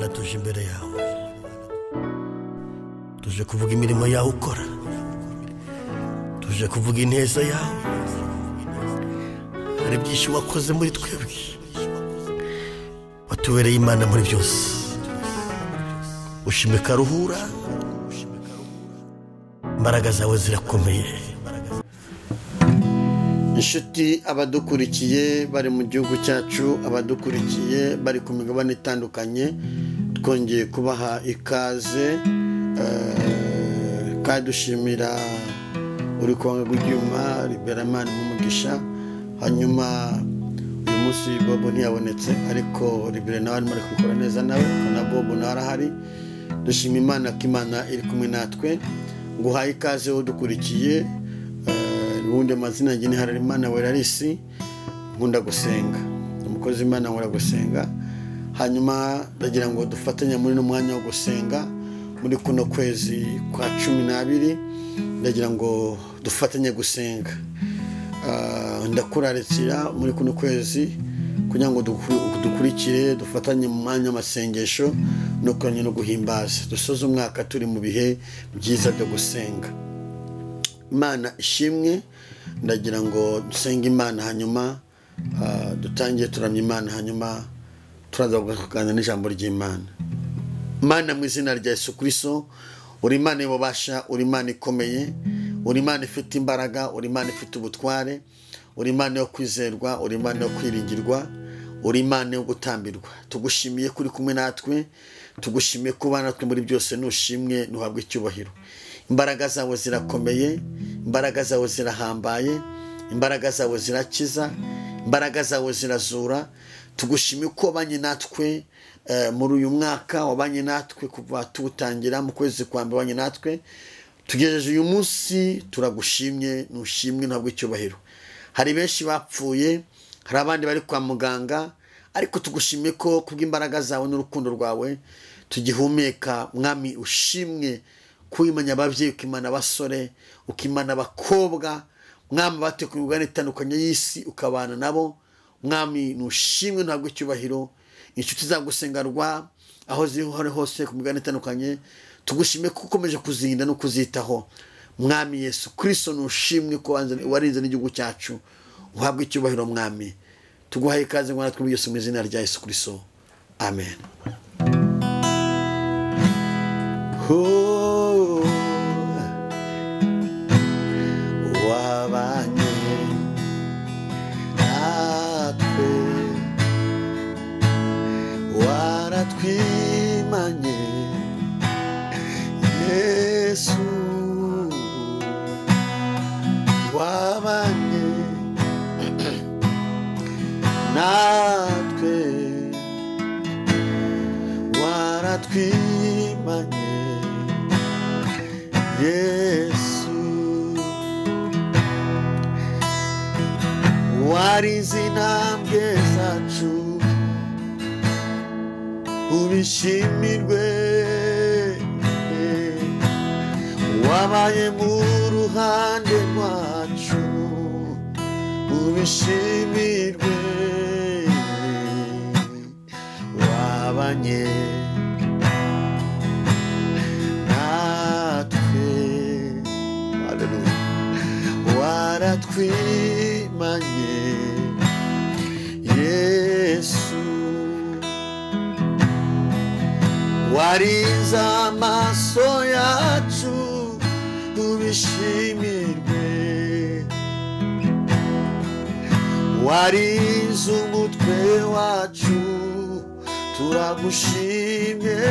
Mana, tuje imbere yawe, tuje kuvuga imirimo yawe ukora, tuje kuvuga ineza yawe. Hari byinshi wakoze muri twebwe, watubereye Imana muri byose. Ushime karuhura, imbaraga zawe zirakomeye. Inshuti abadukurikiye bari mu gihugu cyacu, abadukurikiye bari ku migabane itandukanye, twongeye kubaha ikaze kandi dushimira uri kwanga guryuma Liberamani mumugisha. Hanyuma uyu munsi Bobo ntiyabonetse, ariko Libere nawe arimo kubikora neza, nawe na Bobo nawe arahari. Dushima Imana ko Imana iri kumwe natwe. Nguhaye ikaze udukurikiye. Ubundi amazina yanjye ni Harerimana Werarisi, nkunda gusenga, umukozi Imana nkora gusenga. Hanyuma ndagira ngo dufatanye muri no mwanya wo gusenga muri kuno kwezi kwa 12. Ndagira ngo dufatanye gusenga. Ndakurarikira muri kuno kwezi kugira ngo dukurikire, dufatanye mu mwanya w'amasengesho no kuramya no guhimbaza. Dusoze umwaka turi mu bihe byiza byo gusenga. Imana ishimwe. Ndagira ngo dusenge Imana, hanyuma dutangiye turamya Imana, hanyuma turaza kuganira n'ijambo ry'Imana. Imana mu izina rya Yesu Kristo, uri Imana y'ububasha, uri Imana ikomeye, uri Imana ifite imbaraga, uri Imana ifite ubutware, uri Imana yo kwizerwa, uri Imana yo kwiringirwa, uri Imana yo gutambirwa. Tugushimiye kuri kumwe natwe, tugushimiye kuba natwe muri byose. Nushimwe, nuhabwe icyubahiro. Imbaraga zawe zirakomeye, imbaraga zawe zirahambaye, imbaraga zawe zirakiza, imbaraga zawe zirazura. Tugushimiye ko wabanye natwe muri uyu mwaka, wabanye natwe kuva tuwutangira mu kwezi kwa mbere, wabanye natwe tugejeje uyu munsi. Turagushimye, nushimwe, ntabwo icyubahiro. Hari benshi bapfuye, hari abandi bari kwa muganga, ariko tugushimiye ko kubw'imbaraga zawe n'urukundo rwawe tugihumeka. Mwami ushimwe kwimanya ababyeyi, ukimana abasore, ukimana abakobwa, Mwami bate ku migabane itandukanye y'isi ukabana nabo. Mwami nushimwe, ntabwo icyubahiro. Inshuti zagusengarwa aho ziri hose ku migabane itandukanye, tugushime ko ukomeje kuzinda no kuzitaho. Mwami Yesu Kristo nushimwe ko warinze n'igihugu cyacu, uhabwe icyubahiro. Mwami tuguhaye ikaze ngo natwe byose mu izina rya Yesu Kristo, amen. Oh, wabanye natwe, waratwimanye Yesu, wabanye natwe, waratwimanye Yesu, warize intambwe zacu, ubishimirwe, wabaye mu ruhande rwacu, ubishimirwe, wabanye natwe, haleluya, waratwimanye Yesu, warize amaso yacu, ubishimirwe, warize umutwe wacu, turagushimye,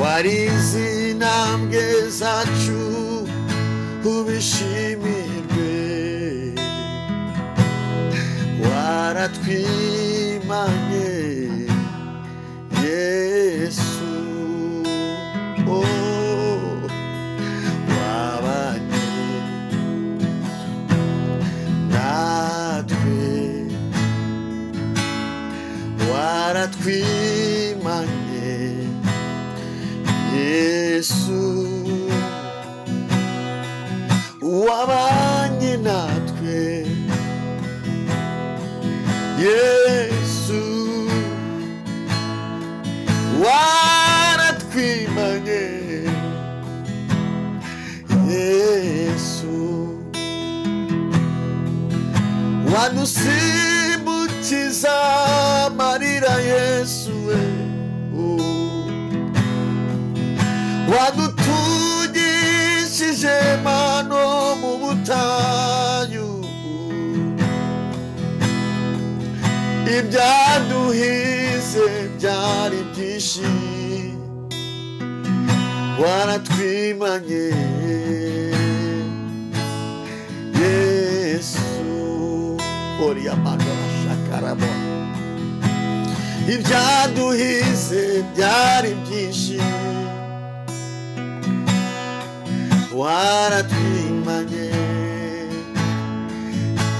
warize intambwe zacu, ubishimirwe, waratwimanye Yesu, oh, wabanye natwe, waratwimanye Yesu, wabanye natwe Yesu, Wadusimbukiza amarira Yesu we, wadutugishije mano mu butayu, ibyaduhize byari byinshi, waratwimanye Yesu. Oriya mandora shakarabo, ibyaduhize byari byinshi, waratwimanye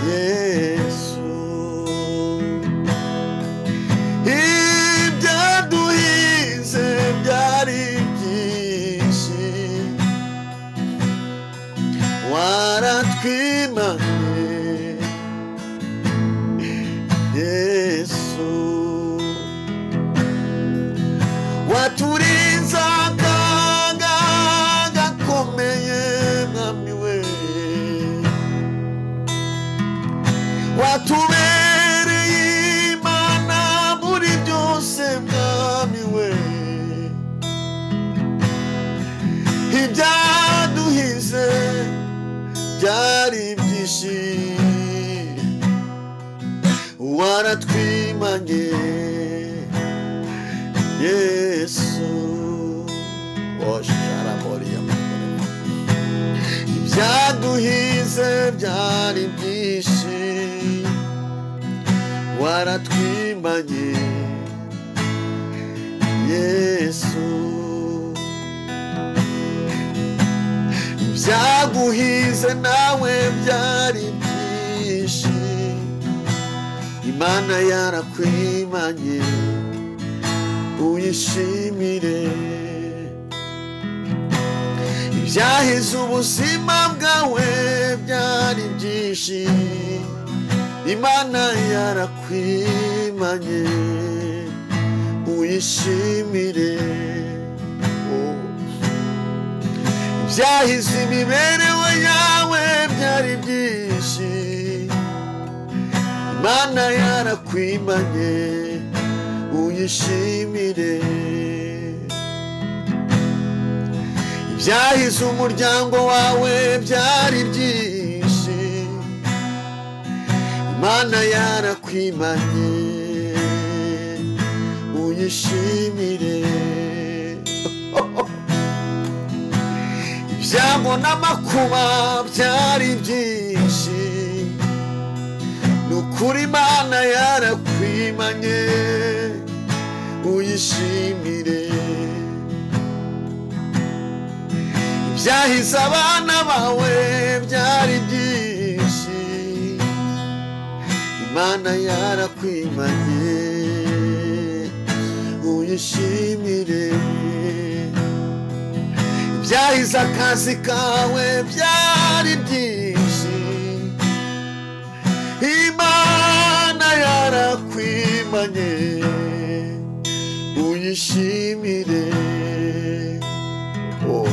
Yesu. Ibyaduhize byari byinshi, waratwimanye Yesu. Waturinze akaga gakomeye mwami we, watubereye Imana muri byose mwami we, ibyaduhize byari byinshi, waratwimanye Yesu. Ibyaduhize byari byinshi, waratwimanye Yesu. Ibyaguhize nawe byari byinshi, Imana yarakwimanye uyishimire. Ibyahize ubuzima bwawe byari byinshi, Imana yarakwimanye uyishimire. Ibyahize imibereho yawe byari byinshi, Imana yarakwimanye uyishimire. Ibyahize umuryango wawe byari byinshi, Imana yarakwimanye uyishimire. Ibyago n'amakuba byari byinshi, nukuri Imana yarakwimanye uyishimire. Ibyahize abana bawe byari byinshi, Imana yarakwimanye uyishimire. Ibyahize akazi kawe byari byinshi, Imana yarakwimanye uyishimire. Oh,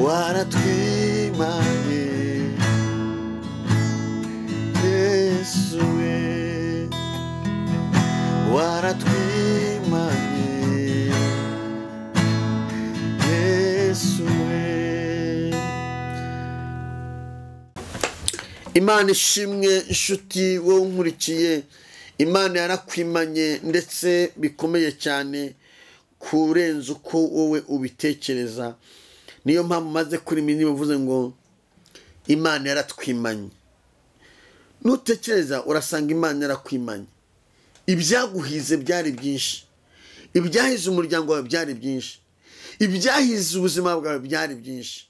waratwimanye Yesu we, waratwimanye Yesu we. Imana ishimwe inshuti wowe unkurikiye, Imana yarakwimanye ndetse bikomeye cyane kurenza uko wowe ubitekereza. Niyo mpamvu maze kuri mini bavuze ngo Imana yaratwimanye. Nutekereza urasanga Imana yarakwimanye. Ibyaguhize byari byinshi, ibyahize umuryango wawe byari byinshi, ibyahize ubuzima bwawe byari byinshi.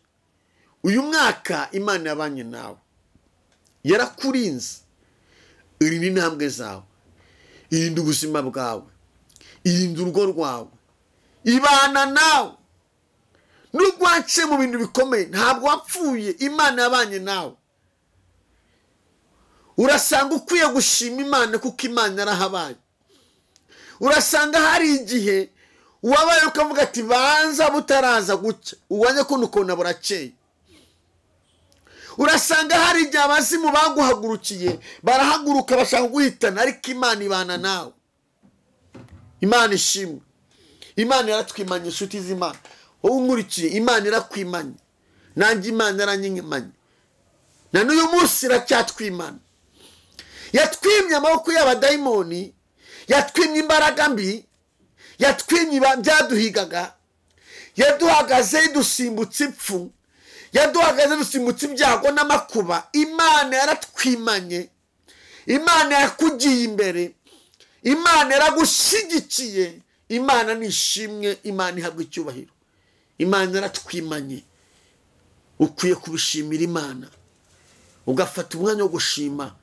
Uyu mwaka Imana yabanye nawe, yarakurinze, irinda intambwe zawe, irinda ubuzima bwawe, irinda urugo rwawe, ibana nawe. Nubwo waciye mu bintu bikomeye, ntabwo wapfuye, Imana yabanye nawe. Urasanga ukwiye gushima Imana kuko Imana yarahabaye. Urasanga hari igihe wabaye ukavuga ati banza butaraza gucya, ubonye ko ukabona burakeye. Urasanga hari igihe abazimu baguhagurukiye, barahaguruka bashaka guhitana, ariko Imana ibana nawe. Imana ishimwe. Imana yaratwimanye, inshuti z'Imana. Wowe unkurikiye, Imana irakwimanye, nanjye Imana yaranyimanye, na n'uyu munsi iracyatwimana. Yatwimye amaboko y'abadayimoni, yatwimye imbaraga mbi, yatwimye byaduhigaga, yaduhagaze dusimbutse ipfu, yaduhagaze dusimbutse ibyago n'amakuba. Imana yaratwimanye, Imana yakugiye imbere, Imana yaragushyigikiye. Imana nishimwe, Imana ihabwa icyubahiro. Imana yaratwimanye, ukwiye kubishimira Imana, ugafata umwanya wo gushima,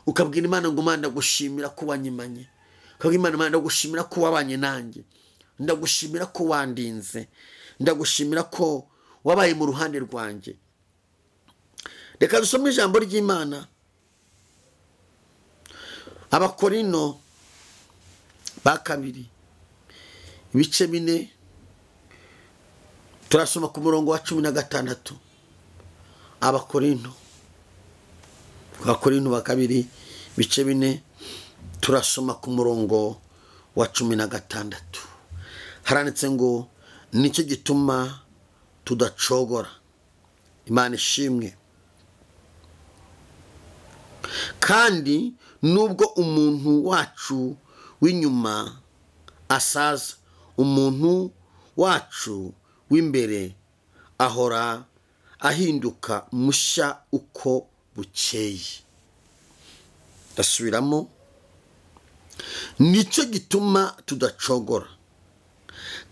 ukabwira Imana ngo Imana ndagushimira ko wanyimanye, ukabwira Imana, Imana ndagushimira ko wabanye nanjye, ndagushimira ko wandinze, ndagushimira ko wabaye mu ruhande rwanjye. Reka dusome ijambo ry'Imana, Abakorino ba kabiri ibice 4, turasoma ku murongo wa 16. Abakorino ba kabiri ibice 4, turasoma ku murongo wa 16. Haranditse ngo nicyo gituma tudacogora. Imana ishimwe. Kandi nubwo umuntu wacu w'inyuma asaza, umuntu wacu w'imbere ahora ahinduka mushya uko bukeye. Ndasubiramo, nicyo gituma tudacogora.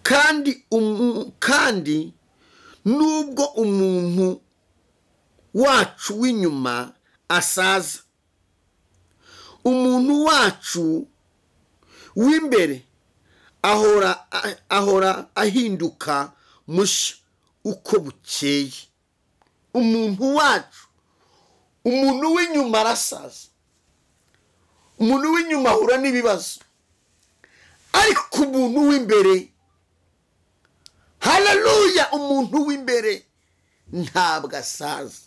Kandi nubwo umuntu wacu w'inyuma asaza, umuntu wacu w'imbere ahora ahinduka mushya uko bukeye. Umuntu wacu, umuntu w'inyuma arasaza, umuntu w'inyuma ahura n'ibibazo, ariko umuntu w'imbere, haleluya, umuntu w'imbere ntabwo asaza.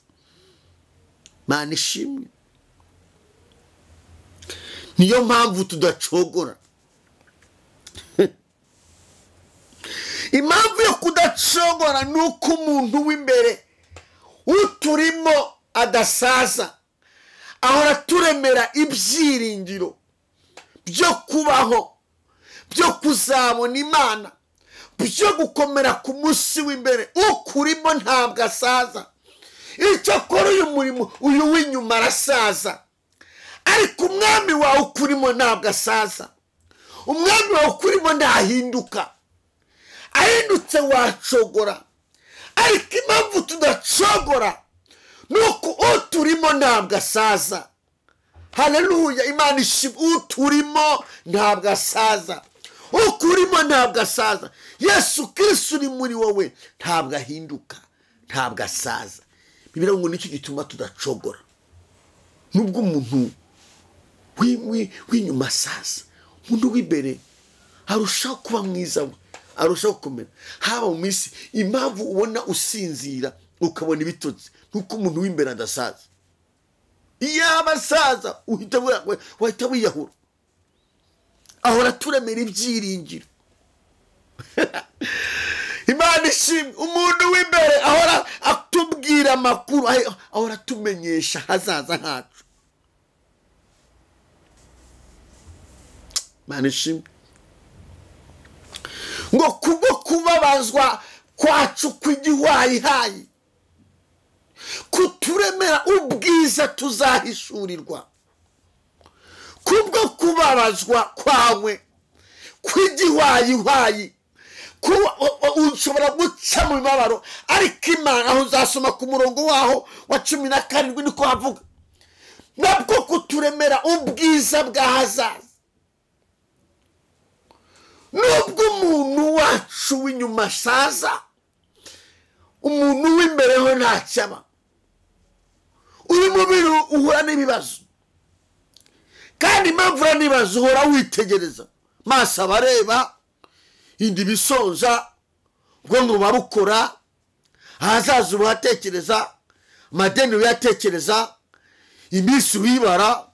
Imana ishimwe. Niyo mpamvu tudacogora. Impamvu yo kudacogora ni uko umuntu w'imbere uturimo adasaza, ahora turemera ibyiringiro byo kubaho, byo kuzabona Imana, byo gukomera ku munsi w'imbere. Ukurimo ntabwo asaza. Icyo akora uyu murimo, uyu w'inyuma arasaza, ariko umwami wawe ukurimo ntabwo asaza. Umwami wawe ukurimo ntahinduka. Ahindutse wacogora, ariko impamvu tudacogora nuko uturimo ntabwo asaza. Haleluya, Imana ishimwe. Uturimo ntabwo asaza, ukurimo ntabwo asaza. Yesu Kristo uri muri wowe ntabwo ahinduka, ntabwo asaza. Bibiliya ngo nicyo gituma tudacogora. Nubwo umuntu w'inyuma asaza, umuntu w'imbere arushaho kuba mwiza, we arushaho gukomera. Haba mu minsi, impamvu ubona usinzira ukabona ibitotsi nuko umuntu w'imbere adasaza. Iyo aba asaza wahita wiyahura. Ahora turemera ibyiringiro. Imana ishimwe. Umuntu w'imbere ahora atubwira amakuru, ahora atumenyesha hazaza hacu. Imana ishimwe. Ngo kubwo kubabazwa kwacu kw'igihwayihayi kuturemera ubwiza tuzahishurirwa. Kubwo kubabazwa kwawe kw'igihwayihayi, ushobora guca mu mibabaro, ariko Imana, aho uzasoma ku murongo waho wa 17 niko havuga, nabwo kuturemera ubwiza bw'ahazaza. Nubwo umuntu wacu w'inyuma asaza, umuntu w'imbere ho ntacyaba. Uyu mubiri uhura n'ibibazo, kandi impamvu uhura n'ibibazo uhora witegereza, maso abareba, indi bisonza, ubwonko buba bukora, ahazaza ubuhatekereza, Amadeni uyatekereza, iminsi uyibara,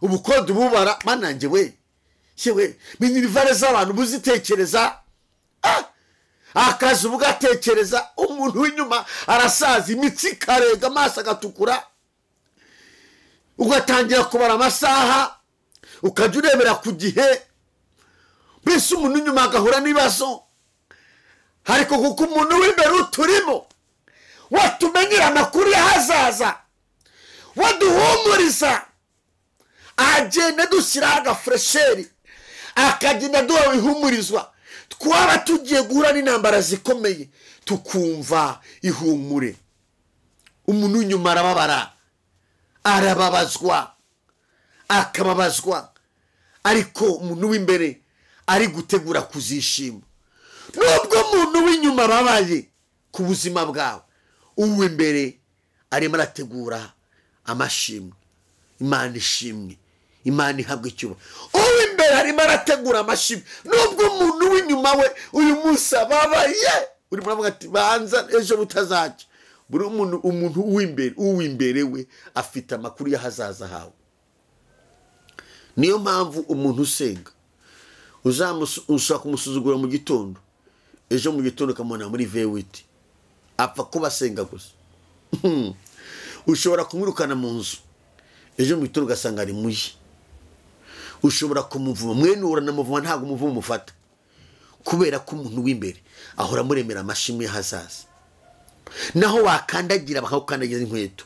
ubukode ububara. Manange we, yewe minirivare z'abantu buzitekereza, akazi ugatekereza. Umuntu w'inyuma arasaza, imitsi ikarega, amaso agatukura, ugatangira kubara amasaha, ukajya urebera ku gihe. Mbese umuntu w'inyuma agahura n'ibibazo. Ariko kuko umuntu w'imbere uturimo watumenyera amakuru y'ahazaza, waduhumuriza, agenda dushyiraho agafuresheri, akagenda duha ihumurizwa. Twaba tugiye guhura n'intambara zikomeye tukumva ihumure. Umuntu w'inyuma arababara, arababazwa, akababazwa, ariko umuntu w'imbere ari gutegura kuzishima. Nubwo umuntu w'inyuma ababaye ku buzima bwawe, uw'imbere arimo arategura amashimwe. Imana ishimwe, Imana ihabwa icyubahiro. Uw'imbere arimo arategura amashimwe, nubwo umuntu w'inyuma we uyu munsi ababaye. Urimo uravuga ati banza ejo butazacya. Buri umuntu uw'imbere we afite amakuru y'ahazaza hawe. Niyo mpamvu umuntu usenga ushaka kumusuzugura mu gitondo, ejo mu gitondo ukamubona muri V8, apfa kuba asenga gusa. Ushobora kumwirukana mu nzu, ejo mu gitondo ugasanga ari muye. Ushobora kumuvuma, mwene uranamuvuma, ntabwo umuvumo umufata, kubera ko umuntu w'imbere ahora amuremera amashimwe y'ahazaza. Naho wakandagira bakagukandagira inkweto,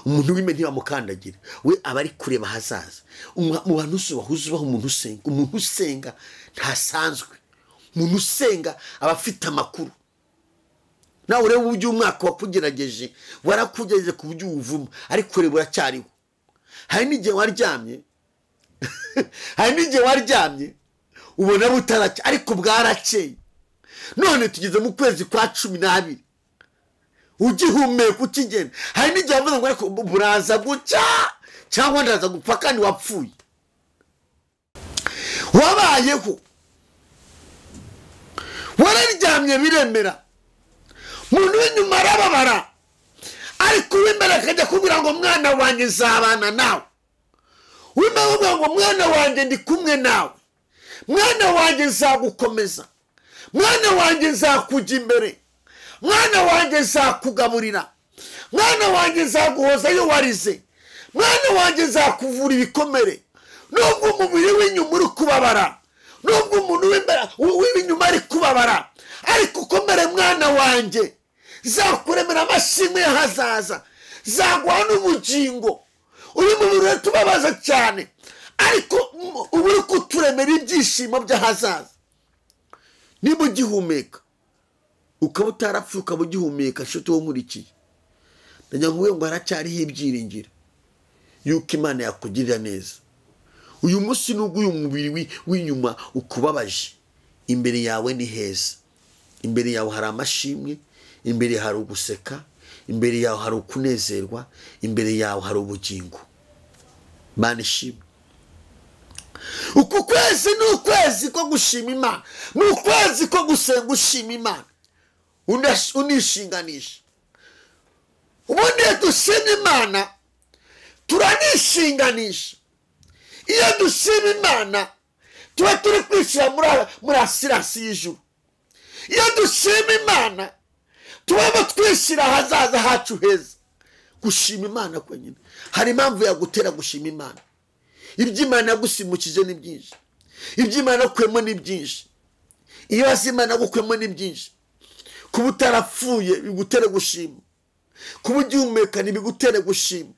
umuntu w'imbere ntibamukandagira, we aba ari kureba ahazaza. Mu bantu ubaho umuntu usenga, umuntu usenga ntasanzwe. Umuntu usenga aba afite amakuru. Nawe ureba uburyo umwaka wakugerageje, warakugerageje ku buryo uwuvuma, ariko ureba uracyariho. Hari n'igihe waryamye, hari n'igihe waryamye ubona butaracya, ariko bwarakeye. None tugeze mu kwezi kwa 12, ugihumeka ukigenda. Hari n'igihe wavuze ngo ariko buraza gucya cyangwa ndaza gupfa, kandi wapfuye. Wabayeho, wararyamye biremera. Umuntu w'inyuma arababara, ariko uw'imbere akajya kubwira ngo mwana wanjye nzabana nawe. Uw'imbere avuga ngo mwana wanjye ndi kumwe nawe, mwana wanjye nzagukomeza, mwana wanjye nzakujya imbere, mwana wanjye nzakugaburira, mwana wanjye nzaguhoza iyo warize, mwana wanjye nzakuvura ibikomere. Nubwo umubiri w'inyuma uri kubabara, nubwo umuntu w'inyuma ari kubabara, ariko ukomere mwana wanjye, zakuremera amashimwe y'ahazaza, zaguha n'ubugingo. Uyu mubiri uratubabaza cyane, ariko uba uri kuturemera ibyishimo by'ahazaza. Niba ugihumeka ukaba utarapfuye, ukaba ugihumeka, nshuti wo nkurikiye, ndagira ngo haracyariho ibyiringiro yuko Imana yakugirira neza. Uyu munsi nubwo uyu mubiri w'inyuma ukubabaje, imbere yawe ni heza. Imbere yawe hari amashimwe, imbere hari uguseka, imbere yawe hari ukunezerwa, imbere yawe hari ubugingo. Imana ishimwe. Uku kwezi ni ukwezi ko gushima Imana, ni ukwezi ko gusenga ushima Imana, unishinganisha. Ubundi iyo dushima Imana turanishinganisha. Iyo dushima Imana tuba turi kwishyira muri asirasi y'ijuru. Iyo dushima Imana tuba twishyira ahazaza hacu heza. Gushima Imana kwenyine, hari impamvu yagutera gushima Imana. Ibyo Imana yagusimukije ni byinshi, ibyo Imana yagukwemo ni byinshi, ibibazo Imana yagukwemo ni byinshi. Kuba utarapfuye bigutere gushima, kuba ugihumeka ntibigutere gushima.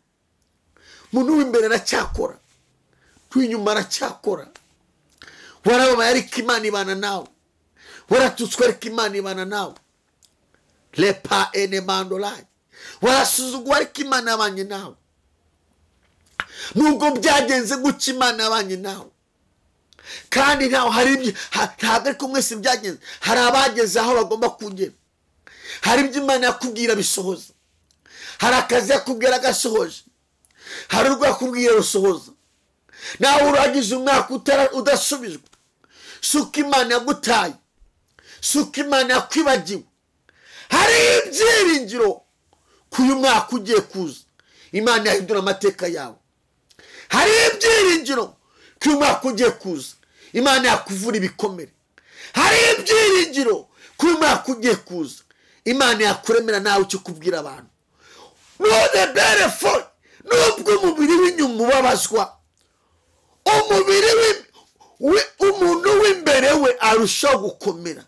Umuntu w'imbere aracyakora, w'inyuma aracyakora. Warababaye ariko Imana ibana nawe, waratutswe ariko Imana ibana nawe. Lepa ene mandolai, warasuzuguwe ariko Imana yabanye nawe. Nubwo byagenze gutya, Imana yabanye nawe. Kandi ntaho hari ntabwo ariko mwese byagenze, hari abageze aho bagomba kugera. Hari ibyo Imana yakubwira bisohoza, hari akazi yakubwira agasohoje, hari urwo yakubwira rusohoza. Nawe uragize umwaka udasubizwa, suko Imana yagutaye, suko Imana yakwibagiwe. Hari ibyiringiro Kuyu mwaka ugiye kuza Imana yahindura amateka yawe. Hari ibyiringiro kuyu mwaka ugiye kuza Imana yakuvura ibikomere. Hari ibyiringiro kuyu mwaka ugiye kuza Imana yakuremera nawe cyo kubwira abantu. None berefo nubwo umubiri w'inyuma ubabazwa, umubiri umuntu w'imbere we arushaho gukomera.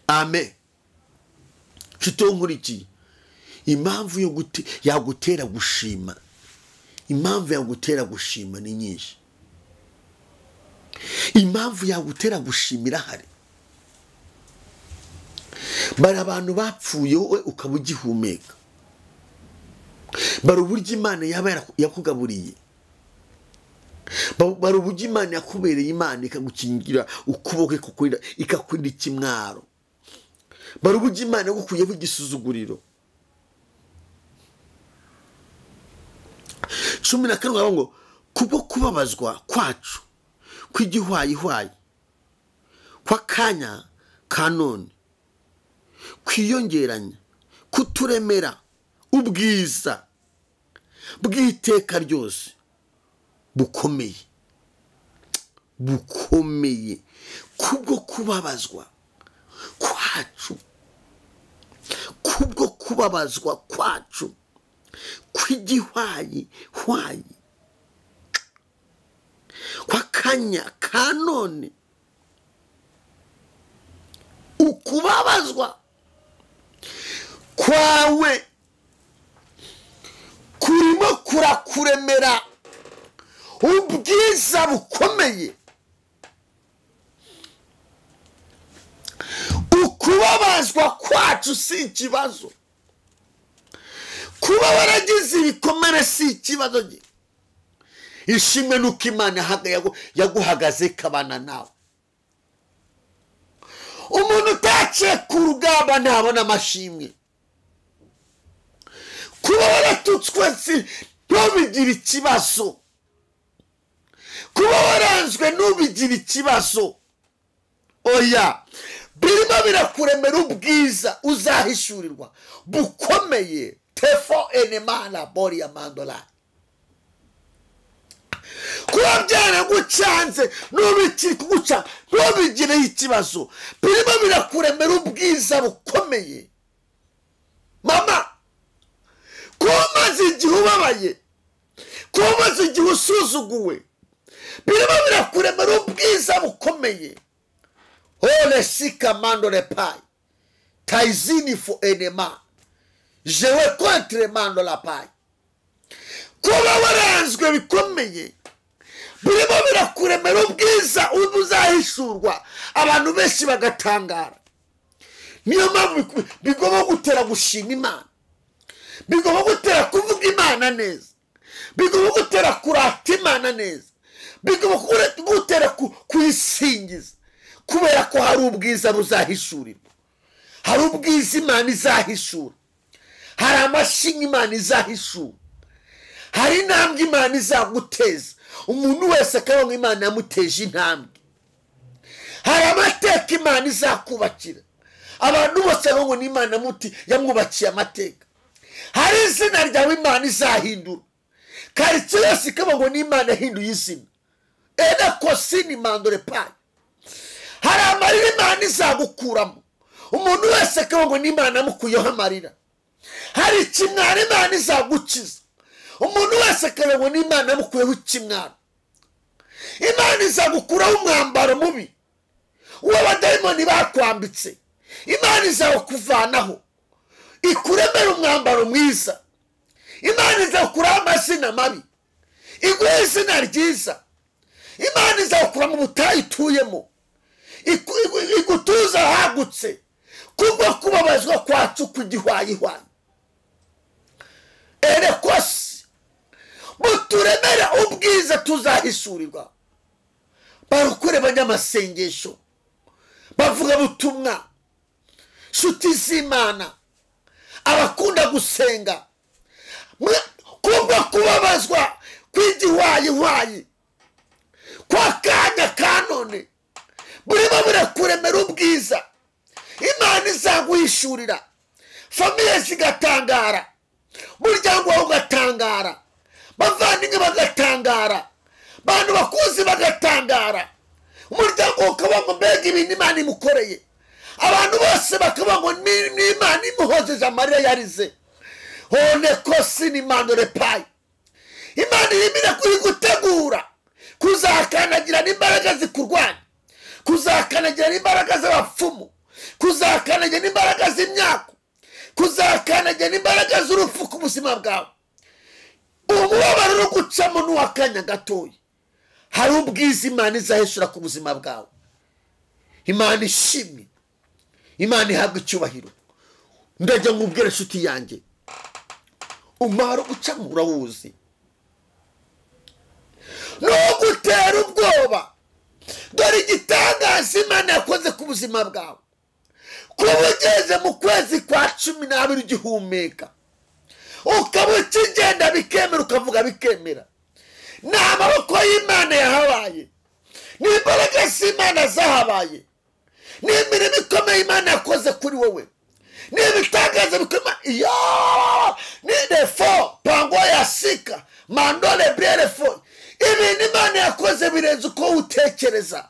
Amen. Nshuti nkurikiye, impamvu yo yagutera gushima, impamvu yagutera gushima ni nyinshi. Impamvu yagutera gushimira hari bari abantu bapfuye wowe ukaba ugihumeka, bari uburyo Imana yaba yakugaburiye, bari uburyo Imana yakubereye Imana ikagukingira ukuboko ikakurinda ikakurinda ikimwaro, bari uburyo Imana yagukuyeho igisuzuguriro. 17 ngo kubwo kubabazwa kwacu kw'igihwayihwayi kw'akanya ka none kwiyongeranya kuturemera ubwiza bw'iteka ryose bukomeye, bukomeye. Kubwo kubabazwa kwacu, kubwo kubabazwa kwacu kw'igihwayi hwayi kw'akanya ka none, ukubabazwa kwawe kurimo kurakuremera ubwiza bukomeye. Ukubabazwa kwacu si ikibazo, kuba waragize ibikomere si ikibazo. Ishimwe nuko Imana yaguhagaze ikabana nawe. Umuntu utaciye ku rugamba ntabona amashimwe. Kuba waratutswe si ntubigire ikibazo, kuba waranzwe ntubigire ikibazo. Oya, birimo birakuremera ubwiza uzahishurirwa bukomeye. Tefo enemana bori ya mandola. Kuba byaragucanze nubikiri kuguca ntubigire ikibazo, birimo birakuremera ubwiza bukomeye. Mama, kuba umaze igihe ubabaye, kuba umaze igihe usuzuguwe, birimo birakuremera ubwiza bukomeye. Ole sika mandole pai taizini fo enema jewe contre mandola pai. Kuba waranzwe bikomeye birimo birakuremera ubwiza uzahishurwa, abantu benshi bagatangara. Niyo mpamvu bigomba gutera gushima Imana, bigomba gutera kuvuga Imana neza, bigomba gutera kurata Imana neza, bigomba gutera kuyisingiza, kubera ko hari ubwiza buzahishurirwa, hari ubwiza Imana izahishura, hari amashinga Imana izahishura, hari intambwe Imana izaguteza. Umuntu wese akabona Imana yamuteje intambwe. Hari amateka Imana izakubakira, abantu bose ngo ni Imana yamwubakiye amateka. Hari izina ryawe Imana izahindura, karitsiye yose ikaba ngo ni Imana yahinduye izina. Ena kosini mandore pai. Hari amarira Imana izagukuramo, umuntu wese akaba ngo ni Imana yamukuyeho amarira. Hari ikimwaro Imana izagukiza, umuntu wese akaba ngo ni Imana yamukuyeho ikimwaro. Imana izagukuraho umwambaro mubi w'abadayimoni bakwambitse, Imana izawukuvanaho ikuremera umwambaro mwiza. Imana izakuraho amazina mabi iguhe izina ryiza. Imana izakura mu butayu ituyemo igutuza ahagutse, kubwo kubabazwa kwacu kw'igihwayihwayi. Erekosi muturemera ubwiza tuzahishurirwa. Barukure banyamasengesho, bavuga butumwa, nshuti z'Imana, abakunda gusenga, kubwo kubabazwa kw'igihwayihwayi kwa kanya ka none burimo burakuremera ubwiza Imana izaguhishurira. Famille zigatangara, umuryango wawe ugatangara, bavandimwe bagatangara, bantu bakuzi bagatangara, umuryango ukaba ngo mbega ibintu Imana imukoreye, abantu bose bakaba ngo ni Imana imuhojeje amarira yarize. Hone kosi ni mandore payi. Imana irimo kuyigutegura kuzakanagira n'imbaraga zikurwanya, kuzakanagira n'imbaraga z'abapfumu, kuzakanagira n'imbaraga z'imyako, kuzakanagira n'imbaraga z'urupfu ku buzima bwawe. Umubabaro uri gucamo n'uw'akanya gatoya, hari ubwiza Imana izaheshura ku buzima bwawe. Imana ishimwe, Imana ihabwa icyubahiro. Ndajya nkubwira inshuti yanjye, umubabaro ucamo urawuzi, ntugutera ubwoba. Dore igitangaza Imana yakoze ku buzima bwawe, kuba ugeze mu kwezi kwa 12 ugihumeka, ukaba ukigenda bikemera, ukavuga bikemera. Ni amaboko y'Imana yahabaye, ni imbaraga z'Imana zahabaye, ni imirimo ikomeye Imana yakoze kuri wowe, ni ibitangaza bikomeye. Ni defo pango ya sika mandole brefo. Ibintu Imana yakoze birenze uko utekereza.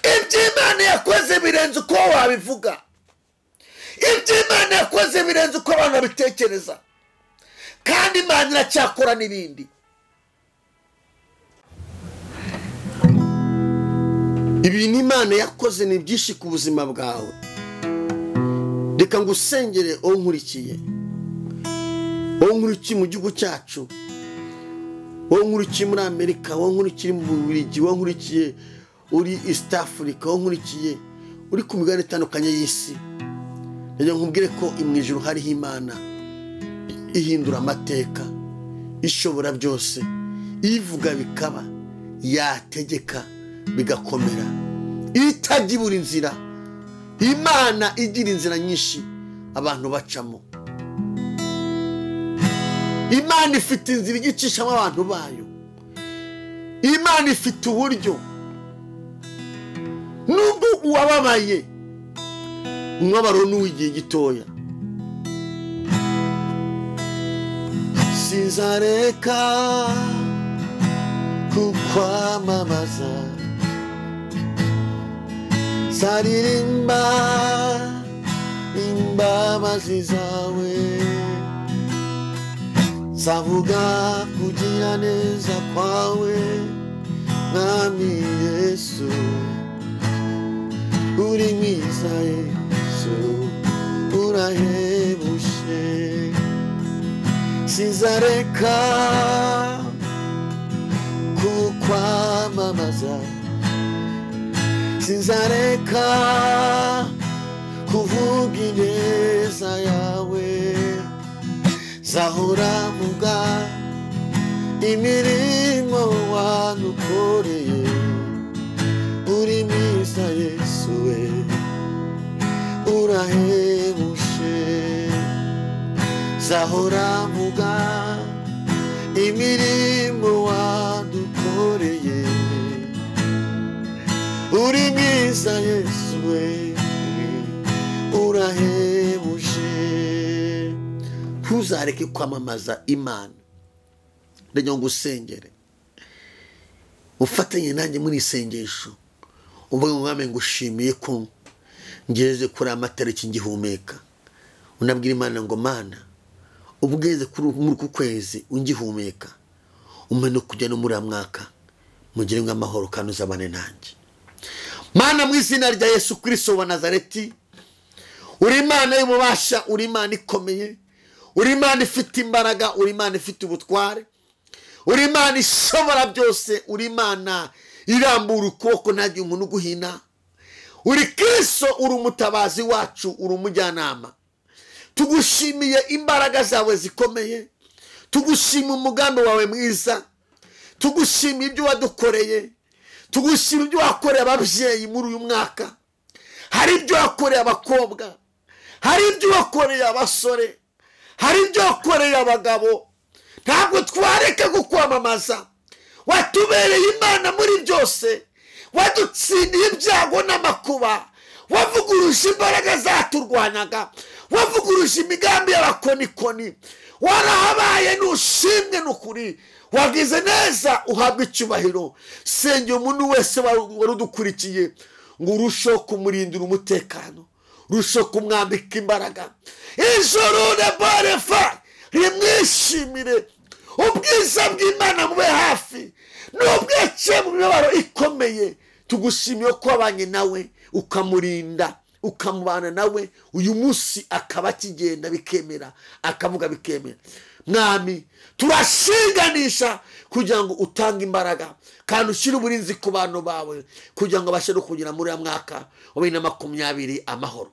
Ibyo Imana yakoze birenze uko wabivuga. Ibyo Imana yakoze birenze uko abantu babitekereza. Kandi Imana iracyakora n'ibindi. Ibintu Imana yakoze ni byinshi ku buzima bwawe. Reka ngusengere uwo nkurikiye, uwo nkurikiye mu gihugu cyacu, uwo nkurikiye muri Amerika, uwo nkurikiye mu Bubiligi, uwo nkurikiye uri East Africa, uwo nkurikiye uri ku migabane itandukanye y'isi. Ndagira nkubwire ko mu ijuru hariho Imana ihindura amateka, ishobora byose, ivuga bikaba, yategeka bigakomera, itajya ibura inzira. Imana igira inzira nyinshi abantu bacamo. Imana ifite inzira igicishamo abantu bayo. Imana ifite uburyo. Nubwo uwababaye, umubabaro ni uw'igihe gitoya. Sinzareka kukwamamaza, zaririmba imbabazi zawe, zavuga kugira neza kwawe, Mwami Yesu, uri mwiza Yesu, urahebuje. Sinzareka kukwamamaza, sinzareka kuvuga ineza yawe, zahora mvuga imirimo wadukoreye, uri mwiza Yesu we, urahebuje. Zahora mvuga imirimo wadukoreye, uri mwiza Yesu we, urahebuje. Ntuzareke kwamamaza Imana. Ndagira ngo usengere, ufatanye nanjye muri isengesho, uvuge ngo Mwami ngushimiye ko ngeze kuri amatariki ngihumeka. Unabwira Imana ngo Mana, ubugeze kuri muri uku kwezi ungihumeka, umpe no kujya no muri mwaka mugire ngo amahoro kandi uzabane nanjye. Mana, mu izina rya Yesu Kristo wa Nazareti, uri Imana y'ububasha, uri Imana ikomeye, uri Imana ifite imbaraga, uri Imana ifite ubutware, uri Imana ishobora byose, uri Imana irambura ukuboko ntagire umuntu uguhina. Uri Kristo, uri umutabazi wacu, uri umujyanama. Tugushimiye imbaraga zawe zikomeye, tugushimiye umugambi wawe mwiza, tugushimiye ibyo wadukoreye, tugushimiye ibyo wakoreye ababyeyi muri uyu mwaka. Hari ibyo wakoreye abakobwa, hari ibyo wakoreye abasore, hari ibyo wakoreye abagabo. Ntabwo twareka kukwamamaza. Watubereye Imana muri byose, wadutsindiye ibyago n'amakuba, Wavuguruje imbaraga zaturwanyaga, wavuguruje imigambi y'abakonikoni. Warahabaye, nushimwe n'ukuri, wagize neza, uhabwa icyubahiro. Sengera umuntu wese wari udukurikiye ngo urusheho kumurindira umutekano, urusheho kumwambika imbaraga. Ijoro na barefa rimwishimire, ubwiza bw'Imana mube hafi, nubwo yaciye mu mibabaro ikomeye. Tugushimiye ko wabanye nawe, ukamurinda, ukamubana nawe, uyu munsi akaba akigenda bikemera, akavuga bikemera. Mwami, turashinganisha kugira ngo utange imbaraga kandi ushyire uburinzi ku bantu bawe, kugira ngo babashe no kugera muri uyu mwaka wa 2020 amahoro.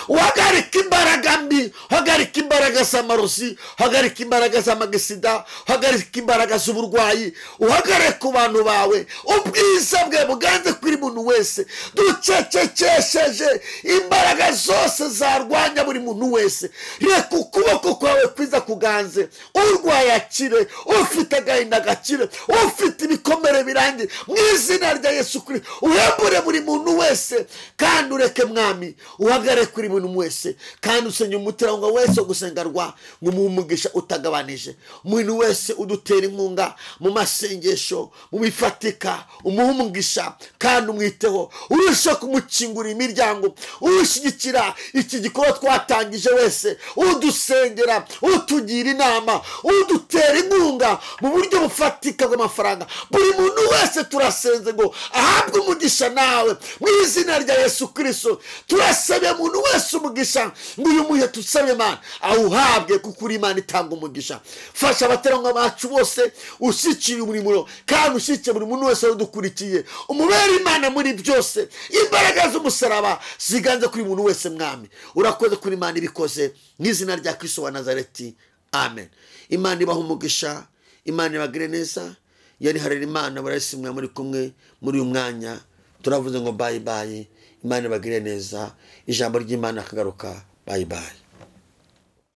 Uhagarika imbaraga mbi, uhagarika imbaraga z'amarozi, uhagarika imbaraga z'amagisida, uhagarika imbaraga z'uburwayi, uhagarare ku bantu bawe. Ubwiza bwe buganze kuri muntu wese. Ducecekesheje imbaraga zose zarwanya buri muntu wese. Reka ukuboko kwawe kwiza kuganze, urwaye akire, ufite agahinda gakire, ufite ibikomere birangiye, mu izina rya Yesu Kristo uhembure buri muntu wese. Kandi ureke Mwami uhagarare kuri buri wese, kandi usenge umuterankunga wese gusengarwa ngo umuhe umugisha utagabanije. Umuntu wese udutera inkunga mu masengesho, mu bifatika, umuhe umugisha kandi umwiteho, urusheho kumukingurira imiryango, ushyigikira iki gikorwa twatangije wese, udusengera, utugira inama, udutera inkunga mu buryo bufatika bw'amafaranga. Buri muntu wese turasenze ngo ahabwe umugisha nawe mu izina rya Yesu Kristo. Turasabye umuntu wese umugisha ngo uyu muhe tusabe Imana awuhabwe, kuko uri Imana itanga umugisha. Fasha abaterankunga bacu bose, ushyikire umurimo kandi ushyikire buri muntu wese udukurikiye, umubere Imana muri byose. Imbaraga z'umusaraba ziganze kuri muntu wese. Mwami, urakoze kuri Imana ibikoze mu izina rya Kristo wa Nazareti, amen. Imana ibaha umugisha, Imana ibagire neza. Yari Harerimana barasimwa muri kumwe muri uyu mwanya. Turavuze ngo bye bye. Imana ibagire neza. Ijambo ry'Imana akagaruka. Bye bye.